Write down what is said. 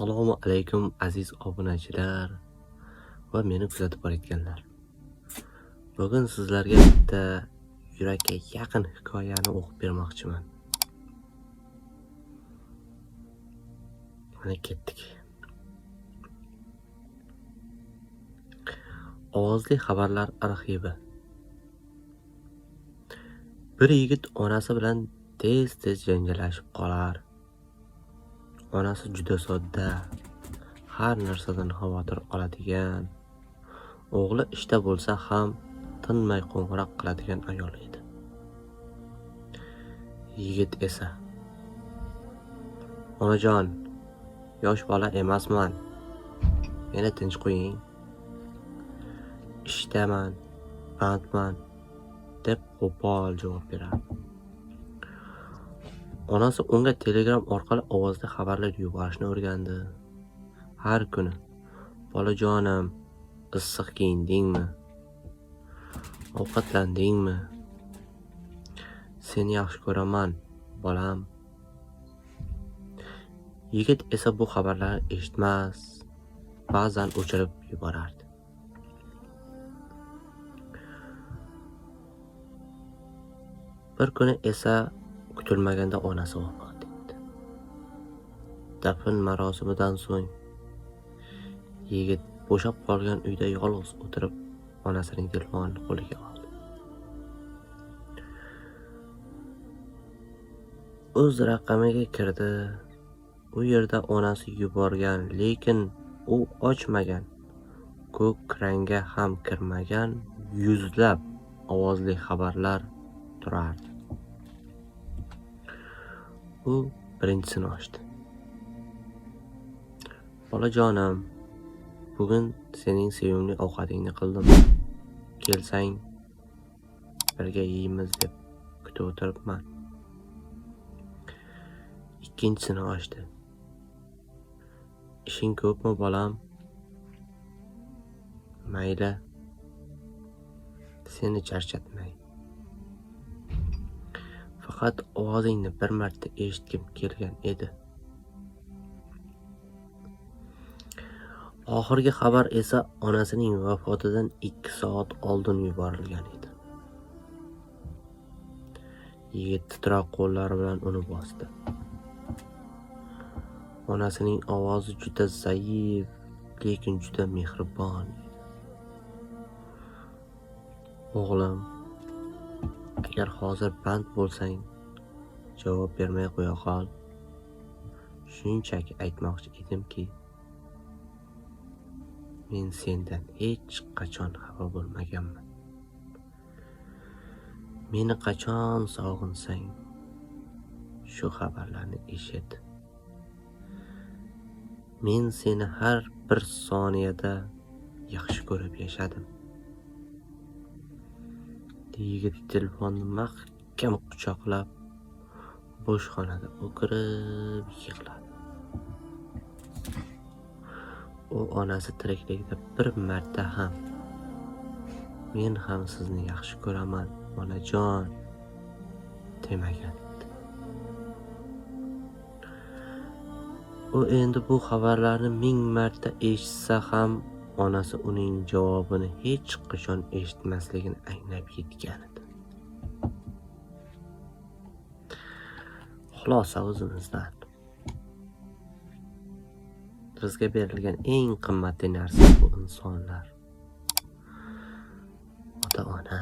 Assalomu alaykum, aziz obunachilar va meni kuzatib borayotganlar. Bugun sizlarga bitta yurakka yaqin hikoyani o'qib bermoqchiman. Mana ketdik. Ovozli xabarlar arxivi. Bir yigit onasi bilan tez-tez janjallashib qolar. Onasi juda sodda, har narsadan xavotir oladigan, o'g'li ishda bo'lsa ham tinmay qo'ng'iroq qiladigan ayol edi. Yigit esa: "Onajon, yosh bola emasman. Meni tinch qo'ying. Ishdaman, bandman", deb qo'pol javob berardi. Onasi unga Telegram orqali ovozli xabarlar yuborishni o'rgandi. Har kuni: "Bolajonim, issiq kiyindingmi? Ovqatlandingmi? Seni yaxshi ko'raman, bolam." Yigit esa bu xabarlarni eshitmas, ba'zan o'chirib yuborardi. Bir kuni esa kutilmaganda onasi vafot etdi. Dafn marosimidan so'ng yigit bo'shab qolgan uyda yolg'iz o'tirib, onasining telefonini qo'liga oldi. O'z raqamiga kirdi. U yerda onasi yuborgan, lekin u ochmagan, ko'k rangga ham kirmagan yuzlab ovozli xabarlar turardi. U birinchisini ochdi. "Bolajonim, bugun sening sevimli ovqatingni qildim. Kelsang, birga yeymiz deb kutib o'tiribman." Ikkinchisini ochdi. "Ishing ko'pmi, bolam? Mayli, seni charchatmay. Faqat ovozingni bir marta eshitgim kelgan edi." Oxirgi xabar esa onasining vafotidan 2 soat oldin yuborilgan edi. Yigit titroq qo'llari bilan uni bosdi. Onasining ovozi juda zaif, lekin juda mehribon edi. "O'g'lim, agar hozir band bo'lsang, javob bermay qo'ya qol. Shunchaki aytmoqchi edimki, men sendan hech qachon xafa bo'lmaganman. Meni qachon sog'insang, shu xabarlarni eshit. Men seni har bir soniyada yaxshi ko'rib yashadim." Yigit telefonni mahkam quchoqlab, bo'sh xonada o'kirib yig'ladi. U onasi tirikligida bir marta ham "Men ham sizni yaxshi ko'raman, onajon", demagan edi. U endi bu xabarlarni 1000 marta eshitsa ham onasi uning javobini hech qachon eshitmasligini anglab yetgan edi. Xulosa o'zimizdan. Bizga berilgan eng qimmatli narsa bu insonlar. Ota-ona.